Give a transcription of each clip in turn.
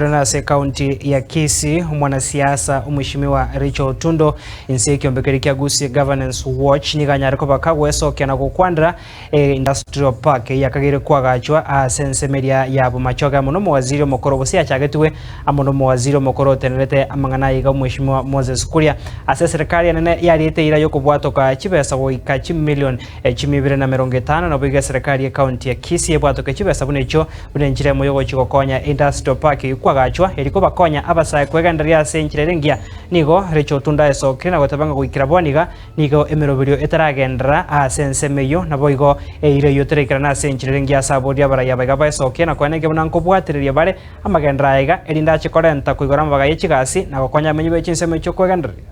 Ere ase ekaunti ya Kisii, omwanasiasa Omweshimiwa Rachel Otundo inse y'ekiombe keria kia Gusii Governance Watch nigo anyare koba kagwesokia na gokwanera Industrial Park eyio yakageire koagachwa ase ensemo eria ya Bomachoge amo nomowaziri omokoro gose yachagetigwe amo nomowaziri omokoro otenerete amang'ana aya iga Omweshimiwa Moses Kuria ase eserekari enene yariete eira yokobwatoka chibesa goika chimilion chimia ibere na emerongo etano naboigo eserekari y'ekaunti ya Kisii ebwatoke chibesa buna echio Buna enchera emo y'ogochia gokonya Industrial Park eyio kwagachwa, eri kobakonya abasae kwegendereria ase enchera ere engiya, nigo Rachel Otundo aesokire na goteba ng'a goikera bono iga nigo emeroberio etaragenderera ase ensemo eyio, naboigo eira eyio teraikerana ase enchera ere engiya ase aboria abaraiyo aba iga baesokie na koenekia buna nkobwatereria bare amagenderero aya iga, erinde ache korenta koigora amabaga ye chigasi na gokonya abamenyi be chinsemo echio kwegendereria.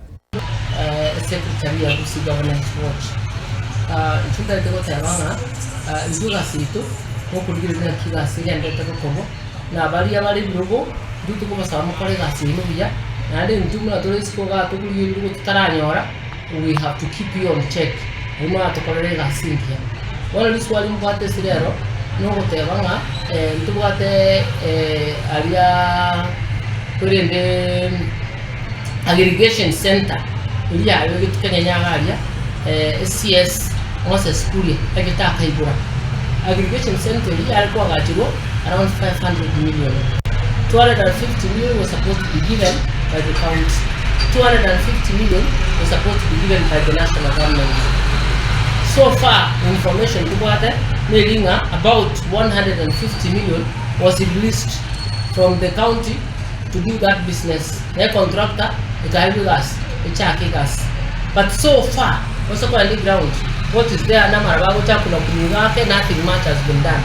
Secretary ya Gusii Governance Watch. Inche ntagete goteba ng'a intwe egasi yaito nokorigereria naki egasi egenderete gokorwa, na baria bare ebirogo intwe tokobasaba mokore egasi yaino buya, naende intwe buna tore isiko igaa tokorigereria ebirogo totaranyora, we have to keep you on check naende moratokorere egasi engiya. Bono riswali mbwate ase rero, nogoteba ng'a ntobwate aria korende. Aggregation Centre eria yabegetwe Kenya nyaga aria CS Moses Kuria agete akaigora. Aggregation Centre eria yare koagacherwa around 500 million. 250 million was supposed to be given by the county, 250 million was supposed to be given by the national government. So far information tobwate neri ng'a about 150 million was released from the county to do that business na econtractor ekaegwa egasi echake egasi but so far ase kogenda eground what is there namaraba agocha kuna kuniga ake nothing much has been done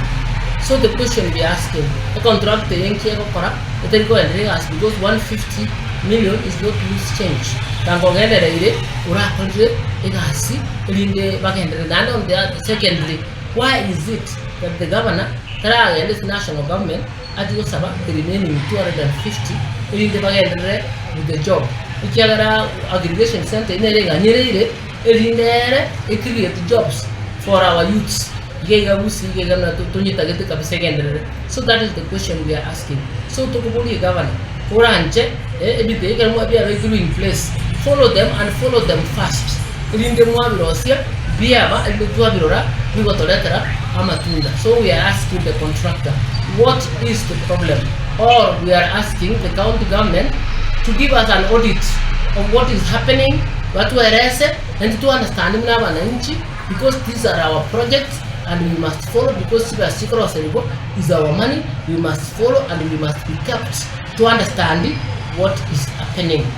so the question we are asking econtractor eye nki egokora etari kogenderera egasi because 150 million is not loose change tanga ogendereire orakorire egasi erinde bagenderere naende on the other secondly why is it that the governor taragenda ase national government Achie gosaba the remaining 250 erinde bagenderere with the job ekiagera aggregation centre eyio nere eganyereire erinde ere e create jobs for our youths iga iga gusii iga iga buna tonyetagete kabisa egenderere so that is the question we are asking so tokoboria egavana oranche ebinto ebi ekero biabekirwe in place follow them and follow them fast erinde mwabirosia biaba erinde twabirora bigotoretera amatunda so we are asking the contractor what is the problem or we are asking the county government to give us an audit of what is happening batuerese naintwe to understand buna abananchi because these are our projects and we must follow because chibesa chikoroserigwa is our money we must follow and we must be kept to understand what is happening.